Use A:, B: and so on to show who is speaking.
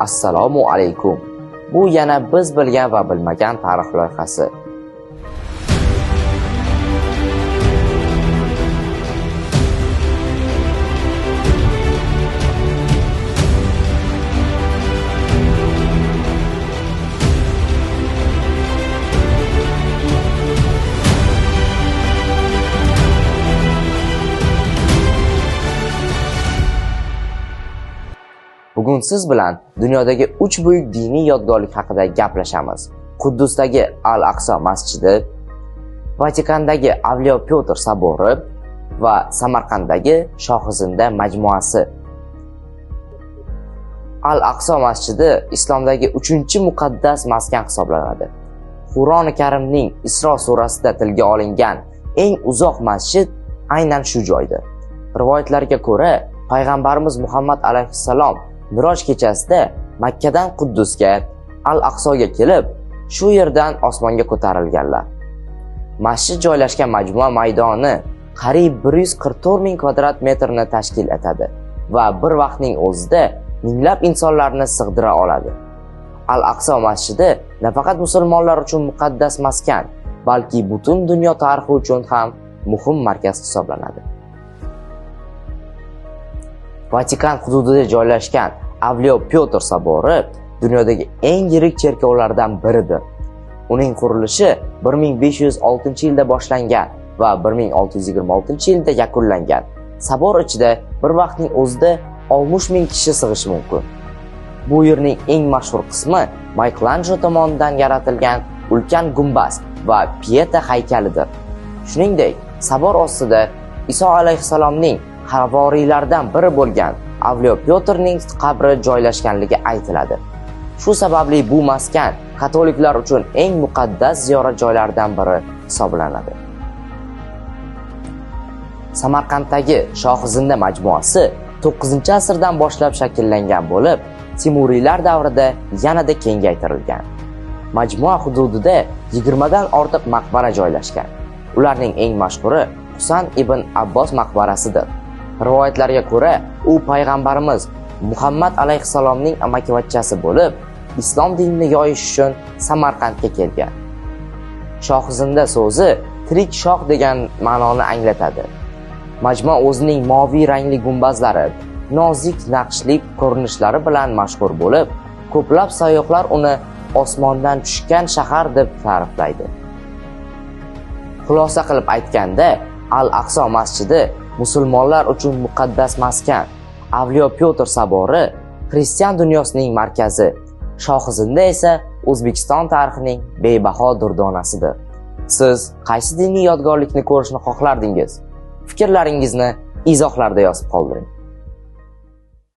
A: Assalomu alaykum. Bu yana biz bilgan va bilmagan tarix loyihasi. Bugun siz bilan dunyodagi 3 buyuk diniy yodgorlik haqida gaplashamiz. Quddusdagi Al-Aqso masjidi, Vatikandagi Avliyo Pyotr sobori va Samarqanddagi Shohizinda majmuasi. Al-Aqso masjidi islomdagi 3-muqaddas maskan hisoblanadi. Qur'oni Karimning Isro surasida tilga olingan eng uzoq masjid aynan shu joyda. Rivoyatlarga ko'ra, payg'ambarimiz Muhammad alayhissalom Miroj kechasida Makkadan Quddusga, Al-Aqsoga kelib, shu yerdan osmonga ko'tarilganlar. Masjid joylashgan majmua maydoni qariyb 144 ming kvadrat metrni tashkil etadi va bir vaqtning o'zida minglab insonlarni sig'dira oladi. Al-Aqso masjidi nafaqat musulmonlar uchun muqaddas maskan, balki butun dunyo tarixi uchun ham muhim markaz hisoblanadi. Vatikan hududida joylashgan Avliyo Pyotr sobori dunyodagi eng yirik cherkovlardan biridir. Uning qurilishi 1506-yilda boshlangan va 1626-yilda yakunlangan. Sobor ichida bir vaqtning o'zida 60 ming kishi sig'ishi mumkin. Bu yerning eng mashhur qismi Michelangelo tomonidan yaratilgan ulkan gumbaz va Pieta haykalidir. Shuningdek, sobor ostida Iso alayhissalomning havoriylardan biri bo'lgan Avliyo Pyotrning qabri joylashganligi aytiladi. Shu sababli bu maskan katoliklar uchun eng muqaddas ziyorat joylaridan biri hisoblanadi. Samarqanddagi Shohizinda majmuasi 9-asrdan boshlab shakllangan bo'lib, Timuriylar davrida yanada kengaytirilgan. Majmua hududida 20 dan ortiq maqbara joylashgan. Ularning eng mashhuri Husan ibn Abbos maqbarasidir. Rivoyatlarga ko'ra, u payg'ambarimiz Muhammad alayhissalomning amakivachchasi bo'lib, islom dinini yoyish uchun Samarqandga kelgan. Shohizinda so'zi tirik shoh degan ma'noni anglatadi. Majmua o'zining moviy rangli gumbazlari, nozik naqshli ko'rinishlari bilan mashhur bo'lib, ko'plab sayyohlar uni osmondan tushgan shahar deb ta'riflaydi. Xulosa qilib aytganda, Al-Aqso masjidi musulmonlar uchun muqaddas maskan, Avliyo Pyotr sobori xristian dunyosining markazi, Shohizinda esa O'zbekiston tarixining bebaho durdonasidir. Siz qaysi diniy yodgorlikni ko'rishni xohlardingiz? Fikrlaringizni izohlarda yozib qoldiring.